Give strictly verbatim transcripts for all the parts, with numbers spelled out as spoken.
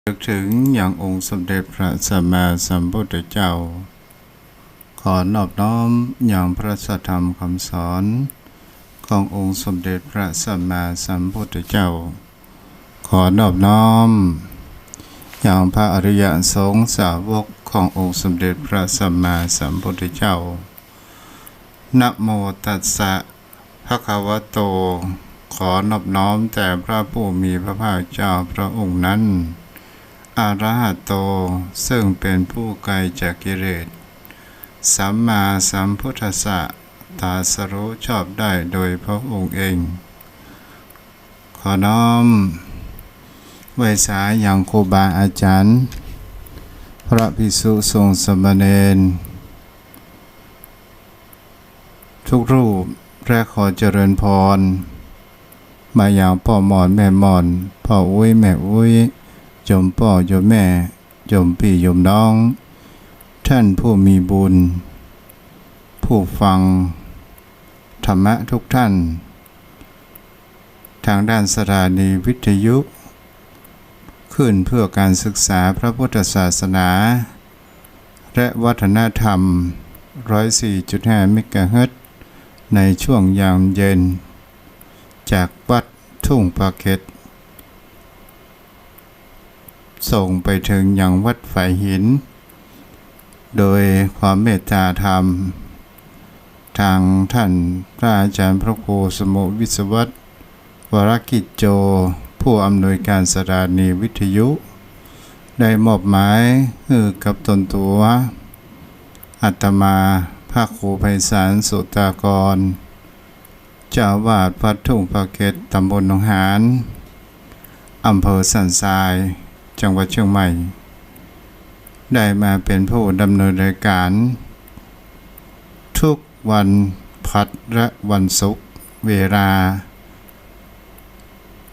ระลึกถึงยังองค์สมเด็จพระสัมมาสัมพุทธเจ้า ขอนอบน้อมยังพระสัทธรรมคำสอนขององค์สมเด็จพระสัมมาสัมพุทธเจ้า ขอนอบน้อมยังพระอริยสงฆ์สาวกขององค์สมเด็จพระสัมมาสัมพุทธเจ้า นะโมตัสสะ ภะคะวะโต ขอนอบน้อมแต่พระผู้มีพระภาคเจ้าพระองค์นั้น อะระหะโต ซึ่งเป็นผู้ไกลจากกิเลส สัมมาสัมพุทธัสสะ ตรัสรู้ชอบได้โดยพระองค์เอง ขอน้อมไหว้สายังครูบาอาจารย์ พระภิกษุสงฆ์สามเณร ทุกรูป และขอเจริญพร มายังป้อหม่อนแม่หม่อน ป้ออุ๊ยแม่อุ๊ย โยมป้อโยมแม่ โยมปี้โยมน้อง ท่านผู้มีบุญ ผู้ฟังธรรมะทุกท่าน ทางด้านสถานีวิทยุ คลื่นเพื่อการศึกษาพระพุทธศาสนา และวัฒนธรรม ร้อยสี่จุดห้า เมกะเฮิรตซ์ ในช่วงยามเย็น จากวัดทุ่งปาเก็ต ส่งไปถึงยังวัดฝายหิน โดยความเมตตาธรรม ทางท่านพระอาจารย์พระครูสมุวิศวัตร วรกิจโจ ผู้อำนวยการสถานีวิทยุ ได้มอบหมายหื้อกับตนตั๋ว อาตมาพระครูไพศาล สุตากร เจ้าอาวาสวัดทุ่งปาเก็ต ตำบลหนองหาน อำเภอสันทราย จังหวัดเชียงใหม่ ได้มาเป็นผู้ดำเนินรายการ ทุกวันพฤหัสและวันศุกร์ เวลา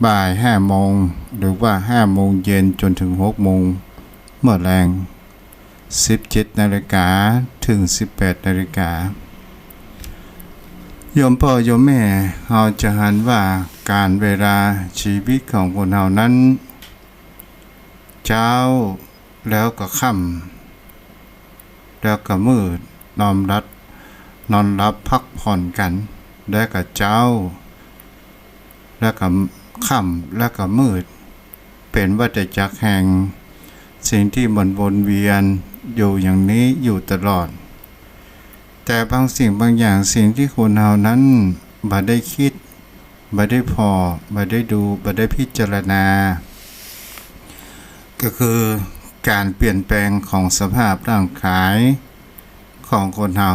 บ่ายห้าโมง หรือว่าห้าโมงเย็นจนถึงหกโมง เมื่อแลง สิบเจ็ดนาฬิกา ถึงสิบแปดนาฬิกา โยมป้อโยมแม่ เฮาจะหันว่าก๋าลเวลาชีวิตของคนเฮานั้น เจ๊าแล้วก็ค่ำ แล้วก็มืด นอนหลับ นอนหลับพักผ่อนกั๋น แล้วก็เจ๊า แล้วก็ค่ำ แล้วก็มืด เป๋นวัฏจักรแห่งสิ่งตี้มันวนเวียนอยู่อย่างนี้อยู่ตลอด แต่บางสิ่งบางอย่าง สิ่งตี้คนเฮานั้นบ่ได้กึ๊ด บ่ได้ผ่อ บ่ได้ดู บ่ได้พิจารณา ก็คือก๋าลเปลี่ยนแปลงของสภาพร่างกายของคนเฮา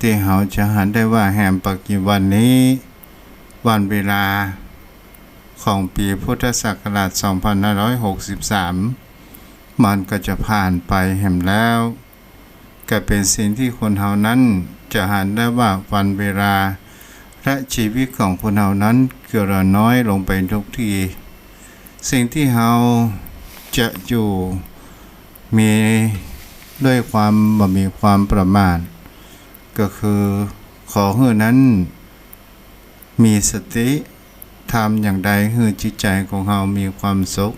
ตี้เฮาจะหันได้ว่าแหมปัจจุบันนี้ วันเวลาของปี๋พุทธศักราชสองพันห้าร้อยหกสิบสาม มันก็จะผ่านไปแหมแล้ว ก็เป๋นสิ่งตี้คนเฮานั้นจะหันได้ว่าวันเวลา และชีวิตของคนเฮานั้นก็เหลือน้อยลงไปทุกที สิ่งตี้เฮาจะอยู่มีด้วยความบ่มีความประมาท ก็คือขอหื้อนั้นมีสติ ทำอย่างใดหื้อจิตใจ๋ของเฮามีความสุข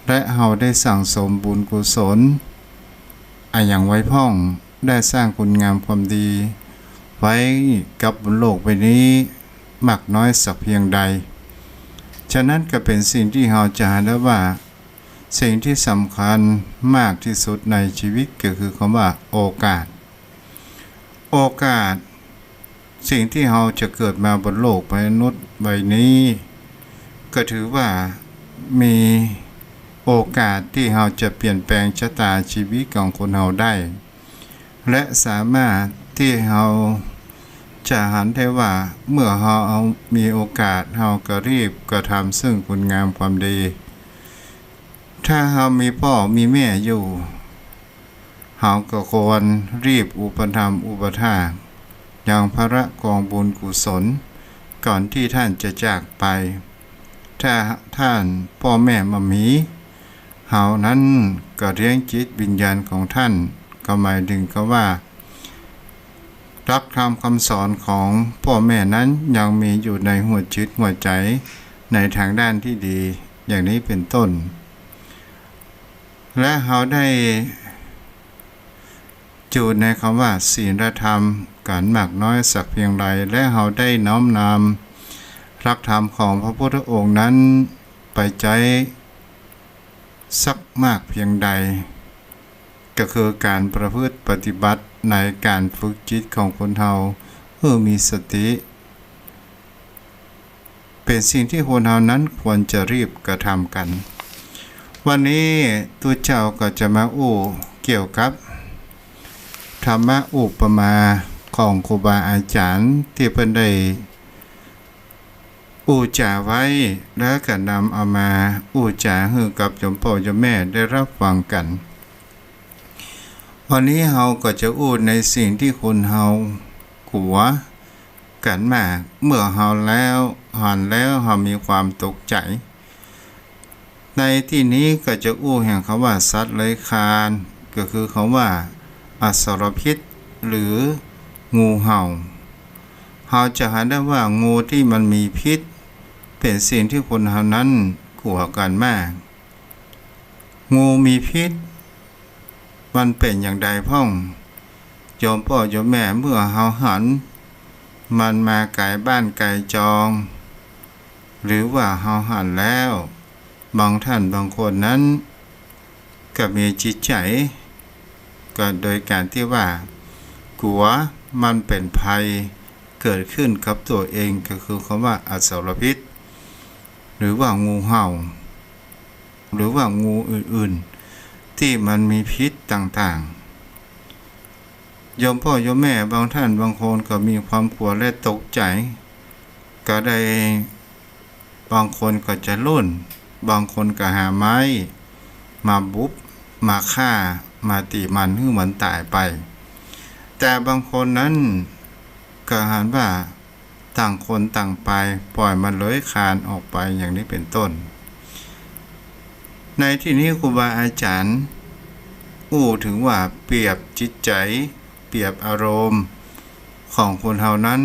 และเฮาได้สั่งสมบุญกุศลอะหยังไว้พ่อง ได้สร้างคุณงามความดีไว้กับบนโลกใบนี้มากน้อยสักเพียงใด ฉะนั้นก็เป๋นสิ่งตี้เฮาจะหันได้ว่า สิ่งตี้สำคัญมากตี้สุดในชีวิตก็คือคำว่าโอกาส โอกาส สิ่งตี้เฮาจะเกิดมาบนโลกมนุษย์ใบนี้ ก็ถือว่ามีโอกาสตี้เฮาจะเปลี่ยนแปลงชะตาชีวิตของคนเฮาได้ และสามารถตี้เฮาจะหันได้ว่า เมื่อเฮามีโอกาส เฮาก็รีบกระทำซึ่งคุณงามความดี ถ้าเฮามีป้อมีแม่อยู่ เฮาก็ควรรีบอุปถัมภ์อุปถากยังภาระกองบุญกุศล ก่อนตี้ท่านจะจากไป ถ้าท่านป้อแม่บ่มี เฮานั้นก็เลี้ยงจิตวิญญาณของท่าน ก็หมายถึงกับว่า หลักธรรมคำสอนของป้อแม่นั้นยังมีอยู่ในหัวจิตหัวใจ๋ในทางด้านตี้ดี อย่างนี้เป๋นต้น และเฮาได้อยู่ในกำว่าศีลธรรมกั๋นมากน้อยสักเพียงใด และเฮาได้น้อมนำหลักธรรมของพระพุทธองค์นั้นไปใจ๊สักมากเพียงใด ก็คือก๋านประพฤติปฏิบัติในก๋านฝึกจิตของคนเฮาหื้อมีสติ เป๋นสิ่งตี้คนเฮานั้นควรจะรีบกระทำกั๋น วันนี้ตุ๊เจ้าก็จะมาอู้เกี่ยวกับธรรมะอุปมาของครูบาอาจ๋ารย์ตี้เปิ้นได้อู้จ๋าไว้ แล้วก็นำเอามาอู้จ๋าหื้อกับโยมป้อโยมแม่ได้ฮับฟังกั๋น วันนี้เฮาก็จะอู้ในสิ่งตี้คนเฮากั๋วกั๋นมาก เมื่อเฮาแล้ว หันแล้วเฮามีความตกใจ๋ ในตี้นี้ก็จะอู้แห่งกำว่าสัตว์เลื้อยคลาน ก็คือกำว่าอสรพิษ หรืองูเห่า เฮาจะหันได้ว่างูตี้มันมีพิษ เป๋นสิ่งตี้คนเฮานั้นกั๋วกั๋นมาก งูมีพิษ มันเป๋นอย่างใดพ่อง โยมป้อโยมแม่ เมื่อเฮาหันมันมาไก๋บ้านไก๋จอง หรือว่าเฮาหันแล้ว บางท่านบางคนนั้นก็มีจิตใจ๋ ก็โดยก๋านตี้ว่ากั๋วมันเป๋นภัยเกิดขึ้นกับตั๋วเอง ก็คือกำว่าอสรพิษ หรือว่างูเห่า หรือว่างูอื่นๆ ตี้มันมีพิษต่างๆ โยมป้อโยมแม่บางท่านบางคนก็มีความกั๋วและตกใจ๋ ก็ได้ บางคนก็จะลุ่น บางคนก็หาไม้มาบุบ มาฆ่า มาตี๋มันหื้อมันต๋ายไป แต่บางคนนั้นก็หันว่าต่างคนต่างไป ป่อยมันเลื้อยคลานออกไป อย่างนี้เป๋นต้น ในตี้นี้ครูบาอาจ๋ารย์อู้เถิงว่าเปรียบจิตใจ๋ เปรียบอารมณ์ของคนเฮานั้น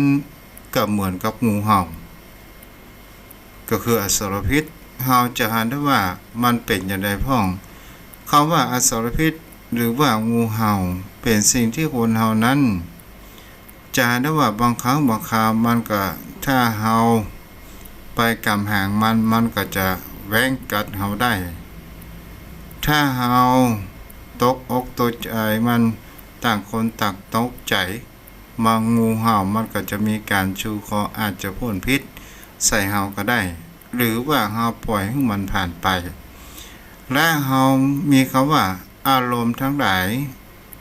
ก็เหมือนกับงูเห่า ก็คืออสรพิษ เฮาจะหันได้ว่ามันเป๋นอย่างใดพ่อง กำว่าอสรพิษ หรือว่างูเห่า เป๋นสิ่งตี้คนเฮานั้น จะหันได้ว่าบางครั้งบางคราวมันก็ ถ้าเฮาไปกำหางมัน มันก็จะแว้งกัดเฮาได้ ถ้าเฮาตกอกตกใจ๋มัน ต่างคนต่างตกใจ๋ บางงูเห่ามันก็จะมีก๋านชูคอ อาจจะพ่นพิษใส่เฮาก็ได้ หรือว่าเฮาป่อยหื้อมันผ่านไป และเฮามีกำว่าอารมณ์ทั้งหลาย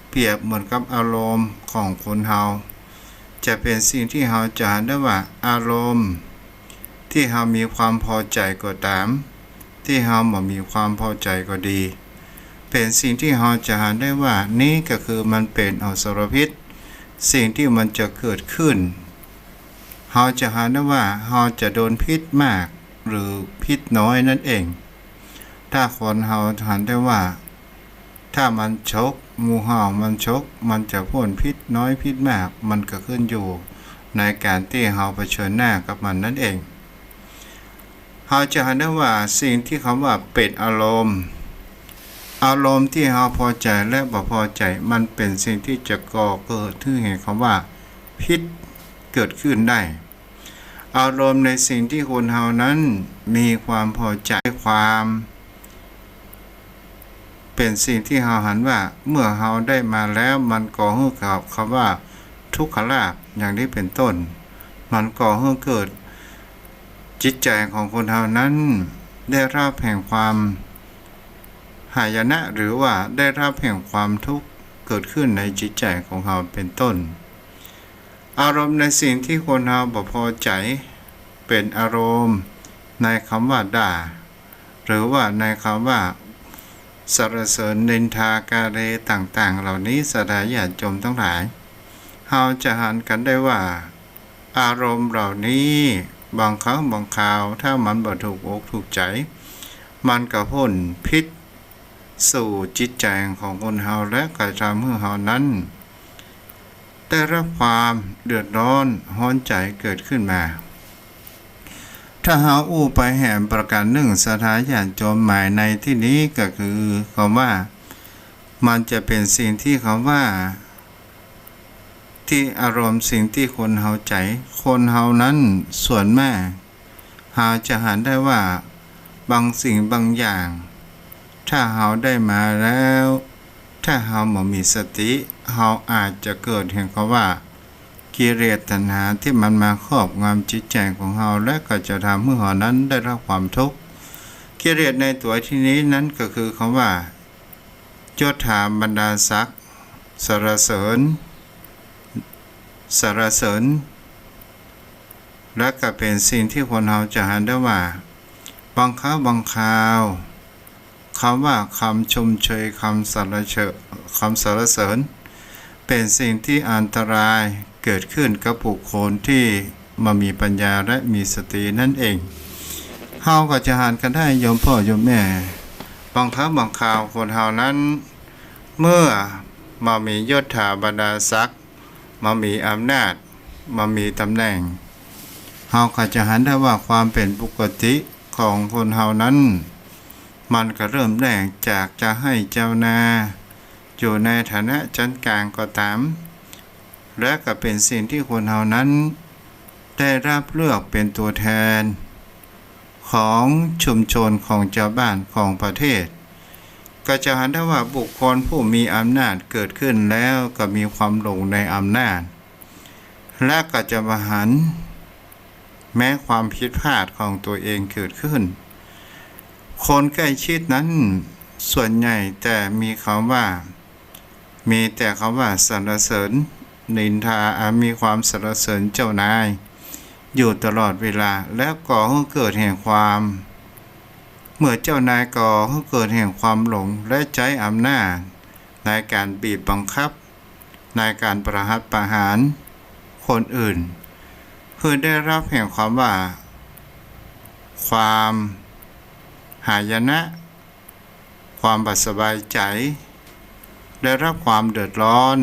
เปรียบเหมือนกับอารมณ์ของคนเฮา จะเป๋นสิ่งตี้เฮาจะหันได้ว่าอารมณ์ตี้เฮามีความพอใจ๋ก็ต๋าม ตี้เฮาบ่มีความพอใจ๋ก็ดี เป๋นสิ่งตี้เฮาจะหันได้ว่านี้ก็คือมันเป๋นอสรพิษ สิ่งตี้มันจะเกิดขึ้น เฮาจะหันได้ว่าเฮาจะโดนพิษมากหรือพิษน้อยนั่นเอง ถ้าคนเฮาหันได้ว่า ถ้ามันฉก งูเห่ามันฉก มันจะพ่นพิษน้อยพิษมาก มันก็ขึ้นอยู่ในก๋านตี้เฮาเผชิญหน้ากับมันนั่นเอง เฮาจะหันได้ว่าสิ่งตี้กำว่าเป๋นอารมณ์ อารมณ์ตี้เฮาพอใจ๋และบ่พอใจ๋ มันเป๋นสิ่งตี้จะก่อเกิดหื้อแห่งกำว่าพิษเกิดขึ้นได้ อารมณ์ในสิ่งตี้คนเฮานั้นมีความพอใจ๋ ความ เป๋นสิ่งตี้เฮาหันว่าเมื่อเฮาได้มาแล้ว มันก่อหื้อกับกำว่าทุกขลาภ อย่างนี้เป๋นต้น มันก่อหื้อเกิดจิตใจ๋ของคนเฮานั้นได้ฮับแห่งความหายนะ หรือว่าได้ฮับแห่งความทุกข์เกิดขึ้นในจิตใจ๋ของเฮาเป๋นต้น อารมณ์ในสิ่งตี้คนเฮาบ่พอใจ๋ เป๋นอารมณ์ในกำว่าด่า หรือว่าในกำว่าสรรเสริญนินทากาเรต่างๆ เหล่านี้ ศรัทธาญาติโยมตังหลาย เฮาจะหันกั๋นได้ว่า อารมณ์เหล่านี้บางครั้งบางคราว ถ้ามันบ่ถูกอกถูกใจ๋ มันก็พ่นพิษสู่จิตใจ๋ของคนเฮา และก็ทำหื้อเฮานั้น ได้ฮับความเดือดร้อนฮ้อนใจ๋เกิดขึ้นมา ถ้าเฮาอู้ไปแหมประก๋านนึ่ง ศรัทธาญาติโยม หมายในตี้นี้ก็คือคำว่า มันจะเป๋นสิ่งตี้คำว่า ตี้อารมณ์สิ่งตี้คนเฮาใจ๋ คนเฮานั้นส่วนมาก เฮาจะหันได้ว่าบางสิ่งบางอย่าง ถ้าเฮาได้มาแล้ว ถ้าเฮาบ่มีสติ เฮาอาจจะเกิดแห่งคำว่า กิเลสตัณหาตี้มันมาครอบงำจิตใจ๋ของเฮา และก็จะทำหื้อเฮานั้นได้รับความทุกข์ กิเลสในตั๋วตี้นี้นั้นก็คือคำว่า ยศถาบรรดาศักดิ์ สรรเสริญ สรรเสริญ และก็เป๋นสิ่งตี้คนเฮาจะหันได้ว่า บางครั้งบางคราว คำว่าคำชมเชย คำสรรเสริญ คำสรรเสริญ เป๋นสิ่งตี้อันตรายเกิดขึ้นกับบุคคลตี้บ่มีปัญญาและมีสตินั่นเอง เฮาก็จะหันกั๋นได้โยมป้อโยมแม่ บางครั้งบางคราวคนเฮานั้น เมื่อบ่มียศถาบรรดาศักดิ์ บ่มีอำนาจ บ่มีต๋ำแหน่ง เฮาก็จะหันได้ว่าความเป๋นปกติของคนเฮานั้น มันก็เริ่มแรกจากจะใค่เจ้านาย อยู่ในฐานะจั๊นก๋างก็ต๋าม และก็เป๋นสิ่งตี้คนเฮานั้น ได้รับเลือกเป๋นตั๋วแทน ของชุมชน ของจาวบ้าน ของประเทศ ก็จะหันได้ว่าบุคคลผู้มีอำนาจเกิดขึ้นแล้วก็มีความหลงในอำนาจ และก็จะบ่หันแม้ความผิดพลาดของตั๋วเองเกิดขึ้น คนใกล้ชิดนั้นส่วนใหญ่แต่มีคำว่า มีแต่คำว่าสรรเสริญนินทา อ่า มีความสรรเสริญเจ้านายอยู่ตลอดเวลา แล้วก่อหื้อเกิดแห่งความ เมื่อเจ้านายก่อหื้อเกิดแห่งความหลง และใจ๊อำนาจในก๋านบีบบังคับ ในก๋านประหัตประหารคนอื่น หื้อได้รับแห่งความว่า ความหายนะ ความบ่สบายใจ๋ ได้รับความเดือดร้อน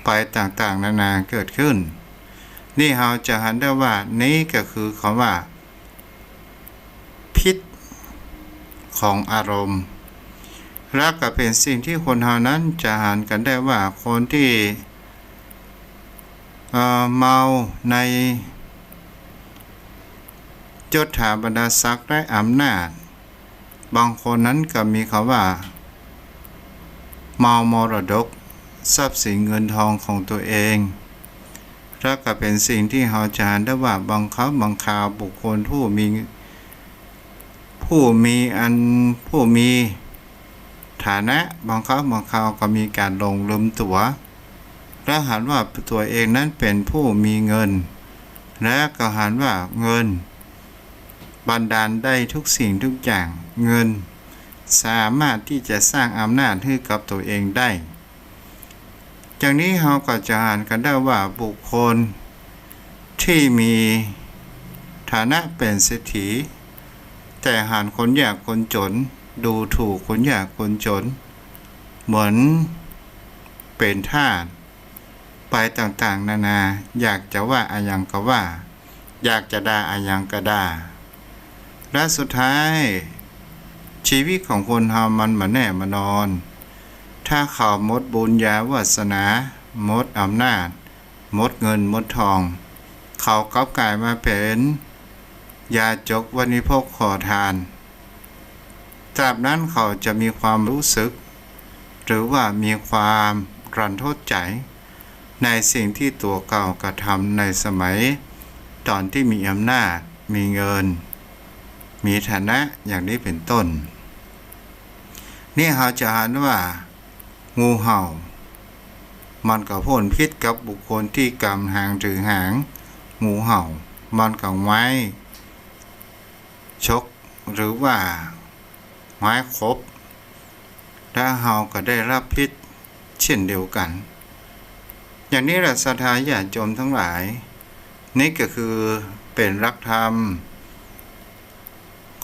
ไปต่างๆ นานาเกิดขึ้น นี่เฮาจะหันได้ว่า นี้ก็คือคำว่า พิษของอารมณ์ และก็เป๋นสิ่งตี้คนเฮานั้นจะหันกั๋นได้ว่าคนตี้ เอ่อ เมาในยศถาบรรดาศักดิ์และอำนาจ บางคนนั้นก็มีคำว่า เมามรดก ทรัพย์สินเงินทองของตั๋วเอง และก็เป๋นสิ่งตี้เฮาจะหันได้ว่าบางครั้งบางคราวบุคคลผู้มี ผู้มีอัน ผู้มีฐานะ บางครั้งบางคราวก็มีก๋านหลงลืมตั๋ว และหันว่าตั๋วเองนั้นเป๋นผู้มีเงิน และก็หันว่าเงินบันดาลได้ทุกสิ่งทุกอย่าง เงินสามารถตี้จะสร้างอำนาจหื้อกับตั๋วเองได้ อย่างนี้เฮาก็จะหันกั๋นได้ว่าบุคคลตี้มีฐานะเป๋นเศรษฐี แต่หันคนยากคนจ๋น ดูถูกคนยากคนจ๋น เหมือนเป๋นทาส ไปต่างๆ นานา อยากจะว่าอะหยังก็ว่า อยากจะด่าอะหยังก็ด่า และสุดท้าย ชีวิตของคนเฮามันบ่แน่บ่นอน ถ้าเขาหมดบุญญาวาสนา หมดอำนาจ หมดเงินหมดทอง เขากลับก๋ายมาเป๋นยาจกวณิพกขอทาน ตราบนั้นเขาจะมีความรู้สึก หรือว่ามีความรันทดใจ๋ ในสิ่งตี้ตั๋วเก่ากระทำในสมัยต๋อนตี้มีอำนาจ มีเงิน มีฐานะ อย่างนี้เป๋นต้น นี่เฮาจะหันว่า งูเห่า มันก็พ่นพิษกับบุคคลตี้กำหางถือหาง งูเห่า มันก็ไม้ชก หรือว่าไม้ขบ และเฮาก็ได้รับพิษเช่นเดียวกั๋น อย่างนี้แหละศรัทธาญาติโยมทั้งหลาย นี่ก็คือเป๋นหลักธรรม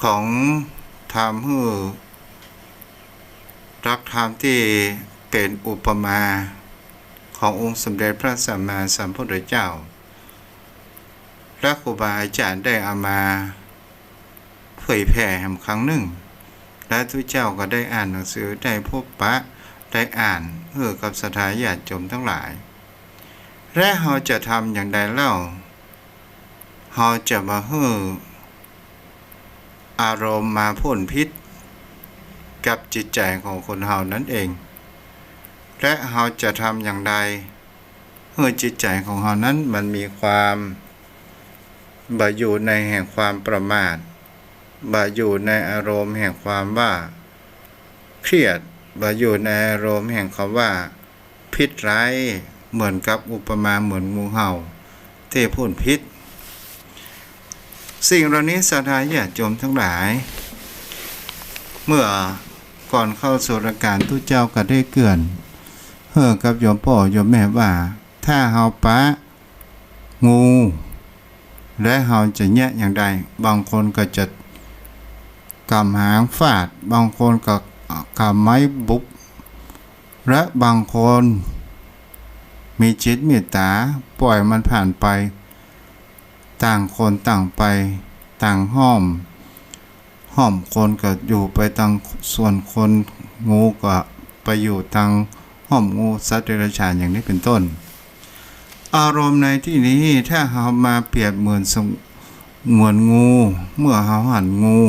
ของธรรมหื้อ หลักธรรมตี้เป๋นอุปมาขององค์สมเด็จพระสัมมาสัมพุทธเจ้า และครูบาอาจ๋ารย์ได้เอามาเผยแผ่แหมครั้งนึ่ง และตุ๊เจ้าก็ได้อ่านหนังสือ ได้พบปะ ได้อ่านหื้อกับศรัทธาญาติโยมตังหลาย และเฮาจะทำอย่างใดเล่า เฮาจะบ่หื้ออารมณ์มาพ่นพิษกับจิตใจ๋ของคนเฮานั้นเอง และเฮาจะทำอย่างใดหื้อจิตใจ๋ของเฮานั้นมันมีความบ่อยู่ในแห่งความประมาท บ่อยู่ในอารมณ์แห่งความว่าเครียด บ่อยู่ในอารมณ์แห่งคำว่า พิษร้าย เหมือนกับอุปมาเหมือนงูเห่าตี้พ่นพิษ สิ่งเหล่านี้ศรัทธาญาติโยมตังหลาย เมื่อก่อนเข้าสู่รายก๋านตุ๊เจ้าก็ได้เกริ่นหื้อกับโยมป้อโยมแม่ว่า ถ้าเฮาปะ งู และเฮาจะเยียะอย่างใด บางคนก็จะก๋ำหางฟาด บางคนก็ก๋ำไม้บุบ และบางคนมีจิตเมตต๋า ป่อยมันผ่านไป ต่างคนต่างไป ต่างห้อม ห้อมคนก็อยู่ไปตางส่วนคน งูก็ไปอยู่ตางห้อมงู สัตว์เดรัจฉานอย่างนี้เป็นต้น อารมณ์ในตี้นี้ถ้าเฮามาเปรียบเหมือนสง- เหมือนงู เมื่อเฮาหันงู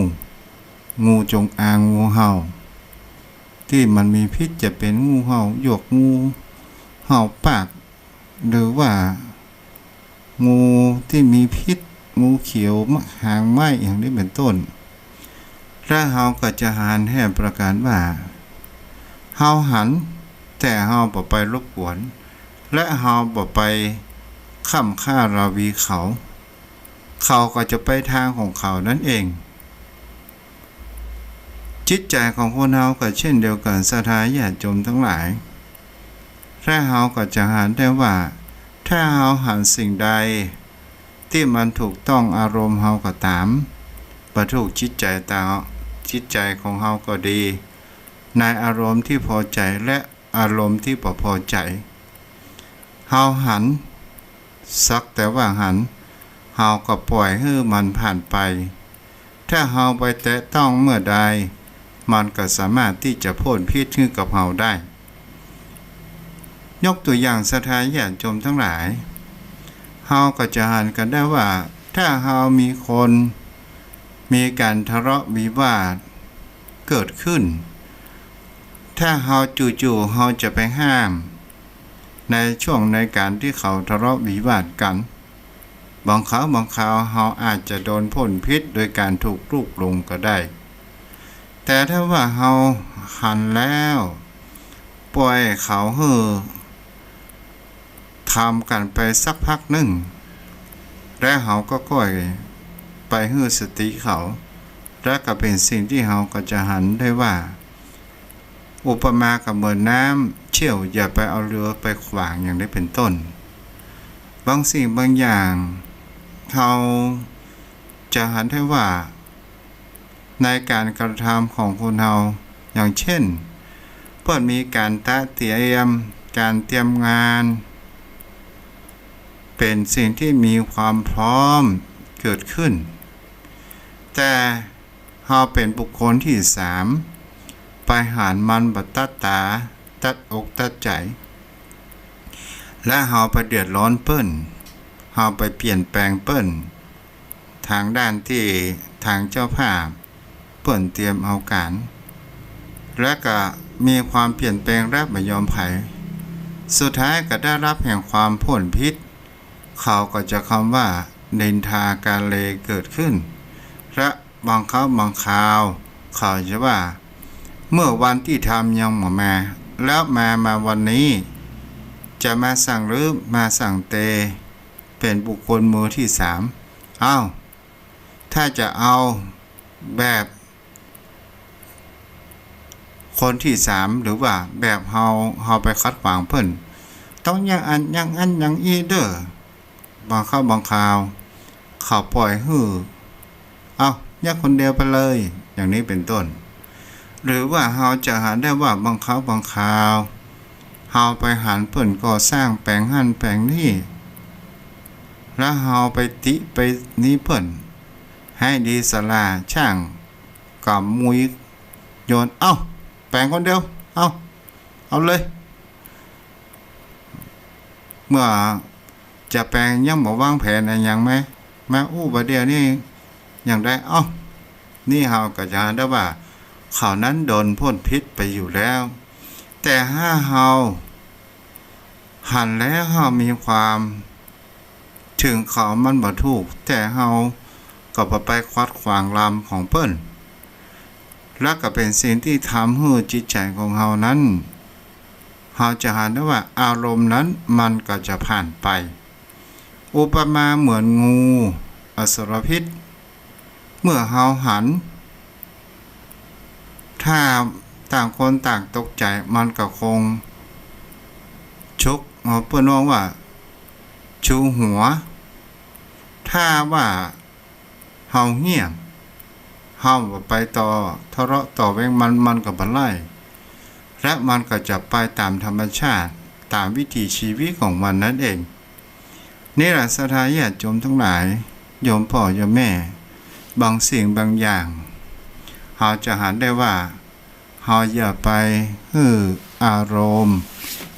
งูจงอาง งูเห่า ตี้มันมีพิษจะเป๋นงูเห่าหยวก งูเห่าปาก หรือว่า งูตี้มีพิษ งูเขียว หางไหม้ อย่างนี้เป็นต้น และเฮาก็จะหันแห่ประก๋านว่า เฮาหัน แต่เฮาบ่ไปรบกวน และเฮาบ่ไปค่ำค่าราวีเขา เขาก็จะไปตางของเขานั้นเอง จิตใจ๋ของคนเฮาก็เช่นเดียวกั๋น ศรัทธาญาติโยมตังหลาย และเฮาก็จะหันได้ว่า ถ้าเฮาหันสิ่งใดตี้มันถูกต้องอารมณ์เฮาก็ต๋าม บ่ถูกจิตใจ๋ต๋าม จิตใจ๋ของเฮาก็ดี ในอารมณ์ตี้พอใจ๋และอารมณ์ตี้บ่พอใจ๋ เฮาหัน สักแต่ว่าหัน เฮาก็ป่อยหื้อมันผ่านไป ถ้าเฮาไปแตะต้องเมื่อใด มันก็สามารถตี้จะพ่นพิษหื้อกับเฮาได้ ยกตั๋วอย่างศรัทธาญาติโยมตังหลาย เฮาก็จะหันกั๋นได้ว่า ถ้าเฮามีคน มีก๋านทะเลาะวิวาทเกิดขึ้น ถ้าเฮาจู่ๆ เฮาจะไปห้าม ในช่วงในก๋านตี้เขาทะเลาะวิวาทกั๋น บางคราวบางคราวเฮาอาจจะโดนพ่นพิษโดยก๋านถูกลูบหลงก็ได้ แต่ถ้าว่าเฮาหันแล้ว ป่อยเขาหื้อ ทำกั๋นไปสักพักนึ่ง และเฮาก็ก้อยไปหื้อสติเขา และก็เป๋นสิ่งตี้เฮาก็จะหันได้ว่า อุปมาก็เหมือนน้ำเชี่ยว อย่าไปเอาเฮือไปขวาง อย่างนี้เป็นต้น บางสิ่งบางอย่าง เฮาจะหันได้ว่า ในก๋านกระทำของคนเฮา อย่างเช่น เปิ้นมีก๋านตะเตรียม ก๋านเตรียมงาน เป๋นสิ่งตี้มีความพร้อมเกิดขึ้น แต่เฮาเป๋นบุคคลตี้สาม ไปหันมันบ่ตัดต๋า ตัดอกตัดใจ๋ และเฮาไปเดือดร้อนเปิ้น เฮาไปเปลี่ยนแปลงเปิ้น ตางด้านตี้ตางเจ้าภาพเปิ้นเตรียมเอาก๋าน และก็มีความเปลี่ยนแปลงและบ่ยอมใผ สุดท้ายก็ได้ฮับแห่งความพ่นพิษ เขาก็จะคำว่านินทากาเลเกิดขึ้น และบางคราวบางคราว เขาจะว่า เมื่อวันตี้ทำยังบ่มา แล้วมา มาวันนี้ จะมาสั่งรื้อ มาสั่งเต เป๋นบุคคลมือตี้สาม อ้าว ถ้าจะเอาแบบคนตี้สาม หรือว่าแบบเฮา เฮาไปขัดขวางเปิ้น ต้องอย่างอั้น อย่างอั้น อย่างอี้เด้อ บางคราวบางคราว เขาป่อยหื้อ เอ้า เยียะคนเดียวไปเลย อย่างนี้เป็นต้น หรือว่าเฮาจะหันได้ว่าบางคราวบางคราว เฮาไปหันเปิ้นก่อสร้างแป๋งหั้นแป๋งนี่ แล้วเฮาไปติไปนี้เปิ้น หื้อดีสารา ช่างก็มุยโยน เอ้า แป๋งคนเดียว เอ้า เอาเลย เมื่อจะแป๋งยังบ่วางแผนอะหยังแม้ มาอู้บ่าเดี่ยวนี้อย่างใด เอ้า นี่เฮาก็จะหันได้ว่า เขานั้นโดนพ่นพิษไปอยู่แล้ว แต่ถ้าเฮาหันแล้วเฮามีความเถิงเขามันบ่ถูก แต่เฮาก็บ่ไปขัดขวางลำของเปิ้น และก็เป๋นสิ่งตี้ทำหื้อจิตใจ๋ของเฮานั้น เฮาจะหันได้ว่าอารมณ์นั้นมันก็จะผ่านไป อุปมาเหมือนงูอสรพิษ เมื่อเฮาหัน ถ้าต่างคนต่างตกใจ๋ มันก็คงฉก เฮาเปิ้นฮ้องว่าชูหัว ถ้าว่าเฮาเหียบ เฮาบ่ไปต่อทะเลาะต่อแว้งมัน มันก็บ่ไล่ และมันก็จะไปต๋ามธรรมชาติ ต๋ามวิถีชีวิตของมันนั้นเอง นี่แหละศรัทธาญาติโยมตังหลาย โยมป้อโยมแม่ บางสิ่งบางอย่าง เฮาจะหันได้ว่า เฮาอย่าไปหื้ออารมณ์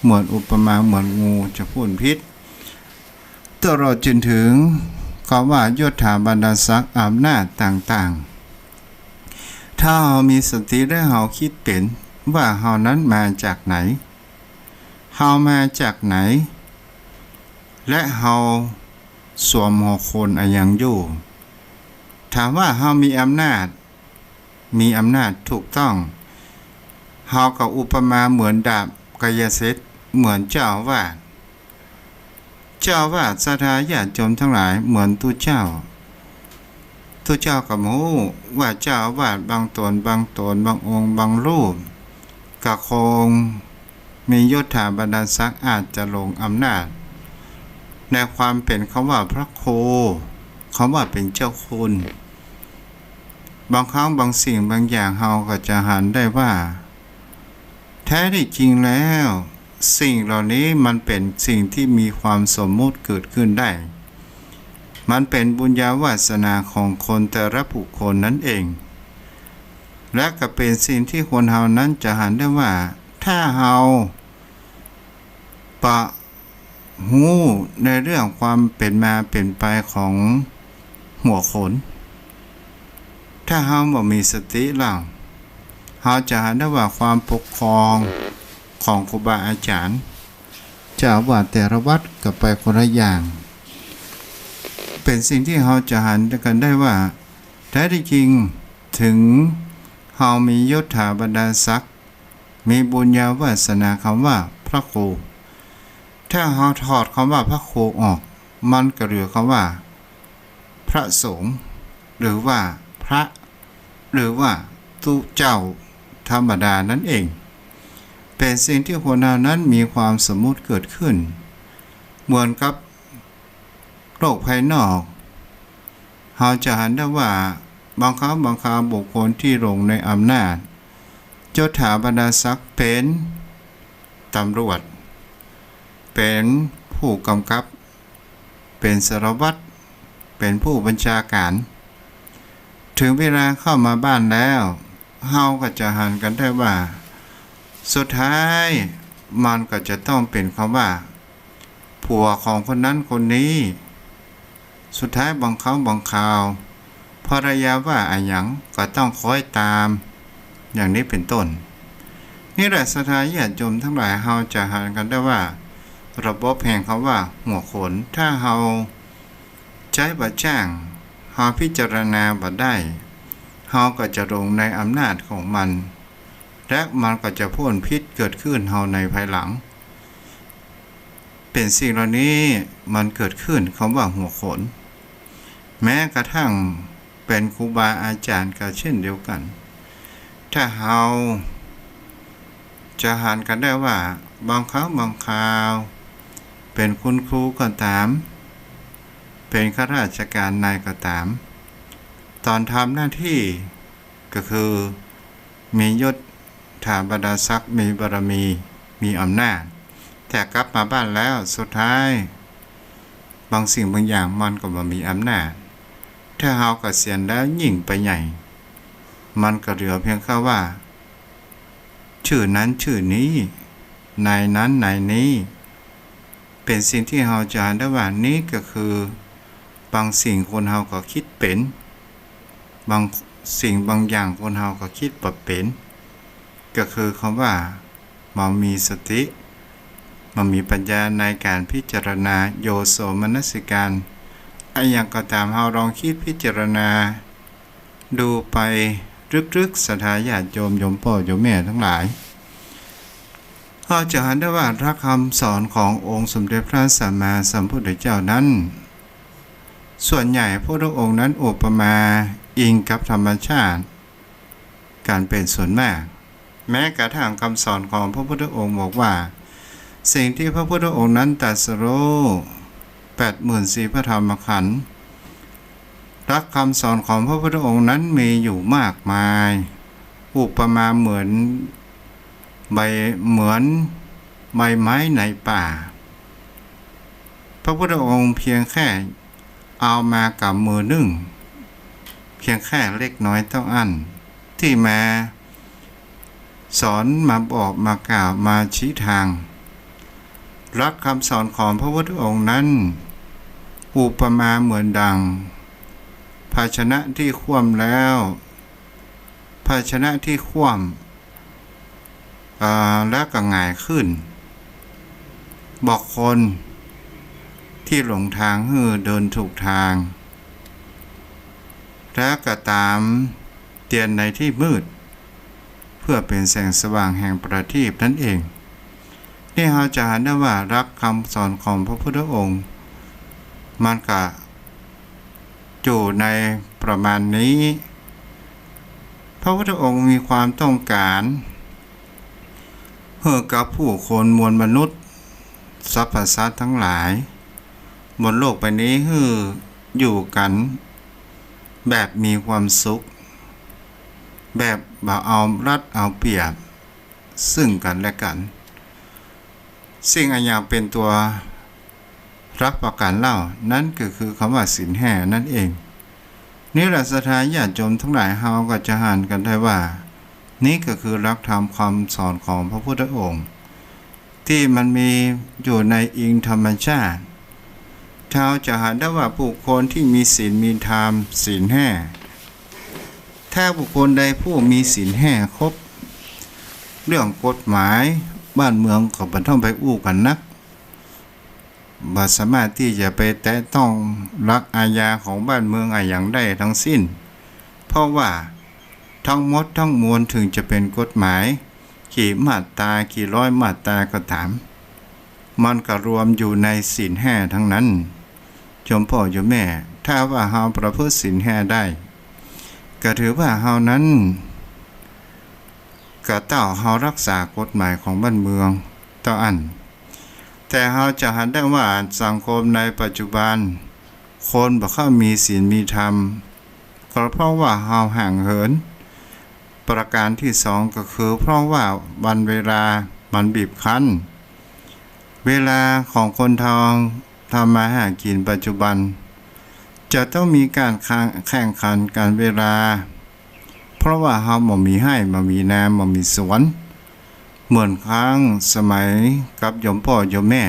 เหมือนอุปมาเหมือนงูจะพ่นพิษ ตลอดจนเถิงกำว่ายศถาบรรดาศักดิ์อำนาจต่างๆ ถ้าเฮามีสติและเฮากึ๊ดเป๋นว่าเฮานั้นมาจากไหน เฮามาจากไหน และเฮาสวมหัวโขนอะหยังอยู่ ถามว่าเฮามีอำนาจ มีอำนาจถูกต้อง เฮาก็อุปมาเหมือนดาบกายสิทธิ์ เหมือนเจ้าอาวาส เจ้าอาวาสศรัทธาญาติโยมตังหลาย เหมือนตุ๊เจ้า ตุ๊เจ้าก็บ่ฮู้ว่าเจ้าอาวาสบางต๋นบางต๋น บางองค์บางรูป ก็คงมียศถาบรรดาศักดิ์ อาจจะหลงอำนาจ ในความเป๋นกำว่าพระครู กำว่าเป๋นเจ้าคุณ บางครั้งบางสิ่งบางอย่างเฮาก็จะหันได้ว่า แท้ที่จริงแล้ว สิ่งเหล่านี้มันเป๋นสิ่งที่มีความสมมุติเกิดขึ้นได้ มันเป๋นบุญญาวาสนาของคนแต่ละบุคคลนั้นเอง และก็เป๋นสิ่งที่คนเฮานั้นจะหันได้ว่า ถ้าเฮาบ่ฮู้ในเรื่องความเป๋นมาเป๋นไปของหัวโขน ถ้าเฮาบ่มีสติแล้ว เฮาจะหันได้ว่าความปกครองของครูบาอาจ๋ารย์ เจ้าอาวาสแต่ละวัดก็ไปคนละอย่าง เป๋นสิ่งที่เฮาจะหันกั๋นได้ว่า แท้ที่จริง เถิงเฮามียศถาบรรดาศักดิ์ มีบุญญาวาสนากำว่าพระครู ถ้าเฮาถอดกำว่าพระครูออก มันก็เหลือกำว่าพระสงฆ์ หรือว่าพระ หรือว่าตุ๊เจ้าธรรมดานั้นเอง เป๋นสิ่งที่คนเฮานั้นมีความสมมุติเกิดขึ้น เหมือนกับโลกภายนอก เฮาจะหันได้ว่า บางครั้งบางคราวบุคคลที่หลงในอำนาจ ยศถาบรรดาศักดิ์เป๋นตำรวจ เป๋นผู้กำกับ เป๋นสารวัตร เป๋นผู้บัญชาการ เถิงเวลาเข้ามาบ้านแล้ว เฮาก็จะหันกั๋นได้ว่า สุดท้ายมันก็จะต้องเป๋นกำว่า ผัวของคนนั้นคนนี้ สุดท้ายบางครั้งบางคราว ภรรยาว่าอะหยังก็ต้องคอยต๋าม อย่างนี้เป๋นต้น นี่แหละศรัทธาญาติโยมตังหลาย เฮาจะหันกั๋นได้ว่า ระบบแห่งกำว่าหัวโขน ถ้าเฮาใจ๊บ่จ้าง เฮาพิจารณาบ่ได้ เฮาก็จะหลงในอำนาจของมัน และมันก็จะพ่นพิษเกิดขึ้นเฮาในภายหลัง เป๋นสิ่งเหล่านี้มันเกิดขึ้นกำว่าหัวโขน แม้กระทั่งเป๋นครูบาอาจ๋ารย์ก็เช่นเดียวกั๋น ถ้าเฮาจะหันกั๋นได้ว่า บางครั้งบางคราว เป๋นคุณครูก็ต๋าม เป๋นข้าราชการนายก็ต๋าม ต๋อนทำหน้าตี้ก็คือมียศถาบรรดาศักดิ์ มีบารมี มีอำนาจ แต่กลับมาบ้านแล้วสุดท้าย บางสิ่งบางอย่างมันก็บ่มีอำนาจ ถ้าเฮาเกษียณแล้วยิ่งไปใหญ่ มันก็เหลือเพียงแค่ว่า จื้อนั้นจื้อนี้ นายนั้นนายนี้ เป๋นสิ่งตี้เฮาจะหันได้ว่า นี้ก็คือบางสิ่งคนเฮาก็กึ๊ดเป๋น บางสิ่งบางอย่างคนเฮาก็กึ๊ดบ่เป๋น ก็คือกำว่า บ่มีสติ บ่มีปัญญาในก๋านพิจารณา โยโสมนสิการ อะหยังก็ต๋าม เฮาลองกึ๊ดพิจารณาดูไปลึกๆ ศรัทธาญาติโยม โยมป้อโยมแม่ตังหลาย เฮาจะหันได้ว่าหลักกำสอนขององค์สมเด็จพระสัมมาสัมพุทธเจ้านั้น ส่วนใหญ่พระพุทธองค์นั้นอุปมาอิงกับธรรมชาติ ก๋านเป๋นส่วนมาก แม้กระทั่งกำสอนของพระพุทธองค์บอกว่า สิ่งตี้พระพุทธองค์นั้นตรัสรู้ แปดหมื่นสี่พระธรรมขันธ์ หลักกำสอนของพระพุทธองค์นั้นมีอยู่มากมาย อุปมาเหมือนใบ เหมือนใบไม้ในป่า พระพุทธองค์เพียงแค่เอามากำมือนึ่ง เพียงแค่เล็กน้อยเต้าอั้น ตี้มาสอน มาบอก มากล่าว มาชี้ตาง หลักกำสอนของพระพุทธองค์นั้น อุปมาเหมือนดังภาชนะตี้คว่ำแล้ว ภาชนะตี้คว่ำ เอ่อ แล้วก็หงายขึ้น บอกคนตี้หลงตางหื้อเดินถูกตาง แล้วก็ต๋ามเตียนในตี้มืด เปื้อเป๋นแสงสว่างแห่งประทีปนั้นเอง นี่เฮาจะหันได้ว่าหลักกำสอนของพระพุทธองค์ มันก็อยู่ในประมาณนี้ พระพุทธองค์มีความต้องก๋าน หื้อกับผู้คนมวลมนุษย์ สรรพสัตว์ตังหลาย บนโลกใบนี้หื้ออยู่กั๋นแบบมีความสุข แบบบ่เอารัดเอาเปรียบซึ่งกั๋นและกั๋น สิ่งอะหยังเป๋นตั๋ว รับประกั๋นเล่า นั้นก็คือกำว่าศีลห้านั้นเอง นี่แหละศรัทธาญาติโยมตังหลาย เฮาก็จะหันกั๋นได้ว่า นี่ก็คือหลักธรรมกำสอนของพระพุทธองค์ ตี้มันมีอยู่ในอิงธรรมชาติ เฮาจะหันได้ว่าบุคคลตี้มีศีลมีธรรม ศีลห้า ถ้าบุคคลใดผู้มีศีลห้าครบ เรื่องกฎหมายบ้านเมืองก็บ่ต้องไปอู้กั๋นนัก บ่สามารถตี้จะไปแตะต้องหลักอาญาของบ้านเมืองอะหยังได้ตังสิ้น เพราะว่าตังหมดตังมวลเถิงจะเป๋นกฎหมายกี่มาตรากี่ร้อยมาตราก็ต๋าม มันก็รวมอยู่ในศีลห้าตังนั้น โยมป้อโยมแม่ ถ้าว่าเฮาประพฤติศีลห้าได้ ก็ถือว่าเฮานั้น ก็เต้าเฮารักษากฎหมายของบ้านเมืองเต้าอั้น แต่เฮาจะหันได้ว่าสังคมในปัจจุบัน คนบ่ค่อยมีศีลมีธรรม ก็เพราะว่าเฮาห่างเหิน ประการตี้สองก็คือเพราะว่าวันเวลามันบีบคั้น เวลาของคนเฮาทำมาหากิ๋นปัจจุบัน จะต้องมีก๋านแข่งขันกั๋นเวลา เพราะว่าเฮาบ่มีไฮ่ บ่มีนา บ่มีสวน เหมือนครั้งสมัยกับโยมป้อโยมแม่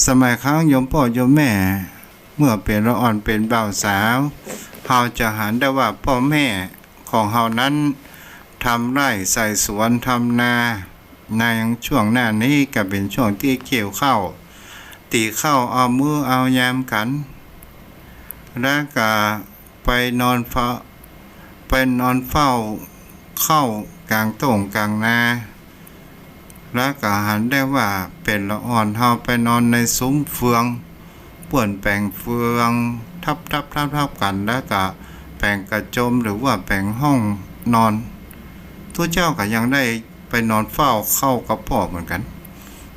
สมัยครั้งโยมป้อโยมแม่ เมื่อเป๋นละอ่อนเป๋นบ่าวสาว เฮาจะหันได้ว่าป้อแม่ของเฮานั้นทำไฮ่ใส่สวนทำนา ในช่วงหน้านี้ก็เป๋นช่วงตี้เกี่ยวข้าว ตี๋ข้าวเอามื้อเอายามกั๋น แล้วก็ไปนอนเฝ้า ไปนอนเฝ้าข้าวก๋างต้งก๋างนา แล้วก็หันได้ว่าเป๋นละอ่อนเฮาไปนอนในสุมเฟือง เปิ้นแป๋งเฟืองทับๆๆๆ กั๋น แล้วก็แป๋งกระโจมหรือว่าแป๋งห้องนอน ตุ๊เจ้าก็ยังได้ไปนอนเฝ้าข้าวกับป้อเหมือนกั๋น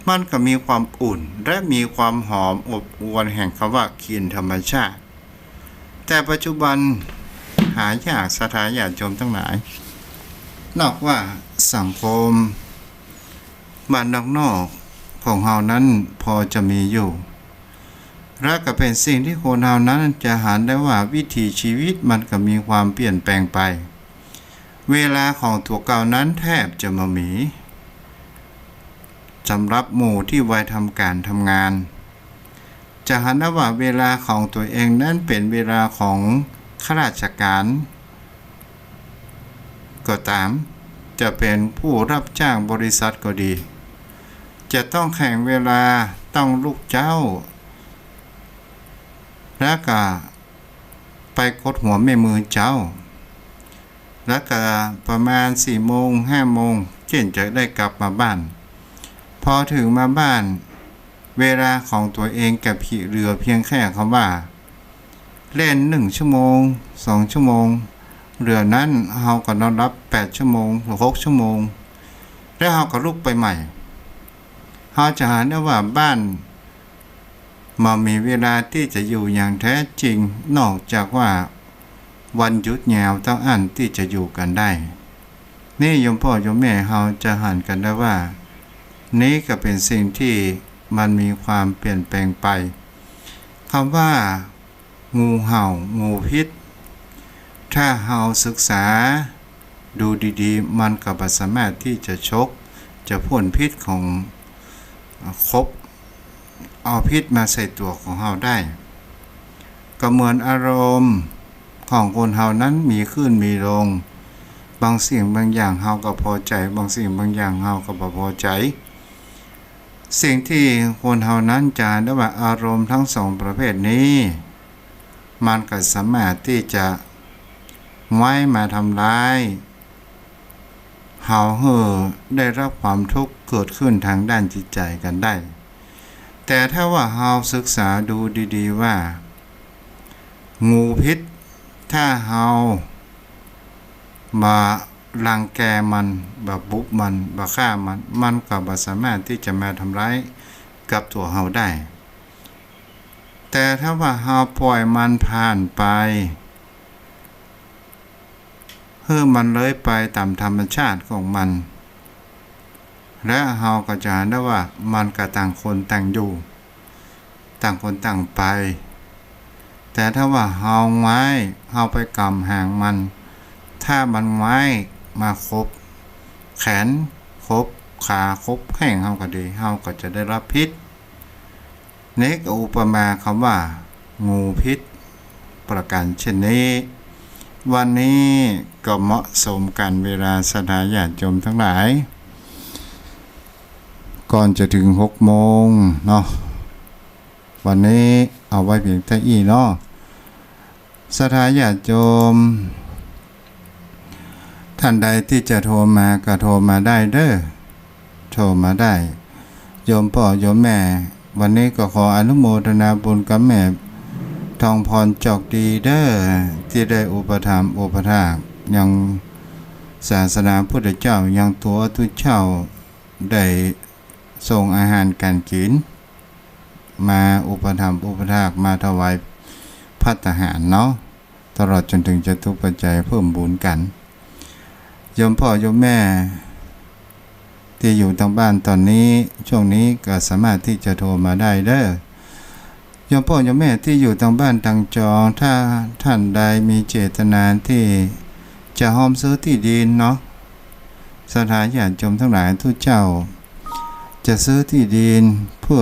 มันก็มีความอุ่นและมีความหอมอบอวลแห่งกำว่ากิ๋นธรรมชาติ แต่ปัจจุบันหายากศรัทธาญาติโยมตังหลาย นอกว่าสังคมบ้านนอกๆ ของเฮานั้นพอจะมีอยู่ และก็เป๋นสิ่งตี้คนเฮานั้นจะหันได้ว่าวิถีชีวิตมันก็มีความเปลี่ยนแปลงไป เวลาของตั๋วเก่านั้นแทบจะบ่มี สำหรับหมู่ตี้ไว้ทำก๋านทำงาน จะหันได้ว่าเวลาของตั๋วเองนั้นเป๋นเวลาของข้าราชก๋านก็ต๋าม จะเป๋นผู้ฮับจ้างบริษัทก็ดี จะต้องแข่งเวลา ต้องลุกเจ๊า แล้วก็ไปกดหัวแม่มือเจ๊า แล้วก็ประมาณสี่โมง ห้าโมง เจ๊นจะได้กลับมาบ้าน พอเถิงมาบ้าน เวลาของตั๋วเองก็เหลือเปียงแค่กำว่า เล่นหนึ่งชั่วโมง สองชั่วโมง เหลือนั้นเฮาก็นอนหลับแปดชั่วโมงหรือหกชั่วโมง แล้วเฮาก็ลุกไปใหม่ เฮาจะหันได้ว่าบ้านบ่มีเวลาตี้จะอยู่อย่างแท้จริง นอกจากว่าวันหยุดยาวเต้าอั้นตี้จะอยู่กั๋นได้ นี่โยมป้อโยมแม่เฮาจะหันกั๋นได้ว่า นี่ก็เป๋นสิ่งตี้มันมีความเปลี่ยนแปลงไป กำว่า งูเห่า งูพิษ ถ้าเฮาศึกษาดูดีๆ มันก็บ่สามารถตี้จะฉก จะพ่นพิษของ อ่า คบ เอาพิษมาใส่ตั๋วของเฮาได้ ก็เหมือนอารมณ์ของคนเฮานั้นมีขึ้นมีลง บางสิ่งบางอย่างเฮาก็พอใจ๋ บางสิ่งบางอย่างเฮาก็บ่พอใจ๋ สิ่งตี้คนเฮานั้นจะได้ว่าอารมณ์ทั้งสองประเภทนี้ มันก็สามารถตี้จะไว้มาทำร้ายเฮา หื้อได้รับความทุกข์เกิดขึ้นทางด้านจิตใจ๋กั๋นได้ แต่ถ้าว่าเฮาศึกษาดูดีๆ ว่า งูพิษ ถ้าเฮาบ่รังแกมัน บ่บุบมัน บ่ฆ่ามัน มันก็บ่สามารถตี้จะมาทำร้ายกับตั๋วเฮาได้ แต่ถ้าว่าเฮาปล่อยมันผ่านไป หื้อมันเลยไปต๋ามธรรมชาติของมัน และเฮาก็จะหันได้ว่ามันก็ต่างคนต่างอยู่ ต่างคนต่างไป แต่ถ้าว่าเฮาไม้ เฮาไปก๋ำหางมัน ถ้ามันไม้มาคบแขน คบขา คบแข้งเฮาก็ดี เฮาก็จะได้รับพิษ นี่ก็อุปมาคำว่า งูพิษ ประก๋านเช่นนี้ วันนี้ก็เหมาะสมก๋านเวลาศรัทธาญาติโยมตังหลาย ก่อนจะเถิงหกโมงเนาะ วันนี้เอาไว้เปียงเต้าอี้เนาะ ศรัทธาญาติโยม ท่านใดตี้จะโทรมาก็โทรมาได้เด้อ โทรมาได้ โยมป้อโยมแม่ วันนี้ก็ขออนุโมทนาบุญกับแม่ทองพรจอกดีเด้อ ตี้ได้อุปถัมภ์อุปถากยังศาสนาพุทธเจ้า ยังตั๋วตุ๊เจ้า ได้ส่งอาหารก๋านกิ๋น มาอุปถัมภ์อุปถาก มาถวายภัตตาหารเนาะ ตลอดจ๋นเถิงจตุปัจจัยเพิ่มบุญกั๋น โยมป้อโยมแม่ ตี้อยู่ตางบ้านต๋อนนี้ ช่วงนี้ก็สามารถตี้จะโทรมาได้เด้อ โยมป้อโยมแม่ตี้อยู่ตางบ้านตางจอง ถ้าท่านใดมีเจตนาตี้จะฮอมซื้อตี้ดินเนาะ ศรัทธาญาติโยมตังหลาย ตุ๊เจ้าจะซื้อตี้ดินเพื่อ